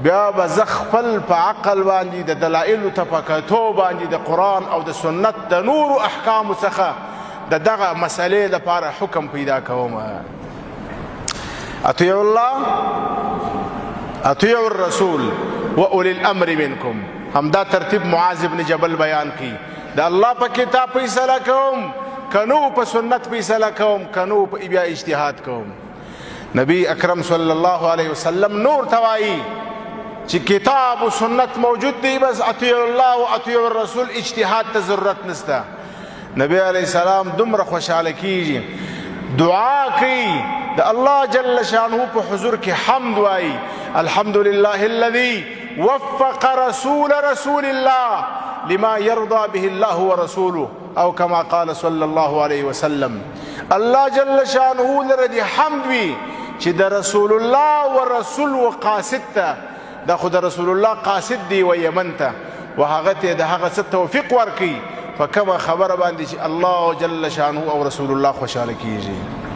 بیا به زه خپل په عقل باندې د دلایلو ته په کتو باندې د قرآن او د سنت د نورو احکامو څخه د دغه مسئلې لپاره حکم پیدا کوم. اطیعوا الله، اطیعوا الرسول واولی الامر منکم. همدا ترتیب معاذ ابن جبل بیان کی. د الله په کتاب فیصله کوم، کنو په سنت فیصله کوم، کنو په بیا اجتهاد کوم. نبی اکرم صلی الله علیه وسلم نور توایی چې کتاب او سنت موجود دی، بس اطیع الله او اطیع الرسول، اجتهاد ته ضرورت نشته. نبی علیه السلام دومره خوشحاله کیږي، دعا کوي د الله جل شانه په حضور کې حمد وایي، الحمد لله الذي وفق رسول رسول الله لما يرضى به الله ورسوله، او كما قال صلى الله عليه وسلم. الله جل شانه لره دي حمد وي چې د رسول الله و رسول و قاصد ته، دا خو د رسول الله قاصد دی و یمن ته، و هغه ته د هغه څه توفیق ورکړي په کومه خبره باندې چې الله جل شانه او رسول الله خوشحاله کیږي.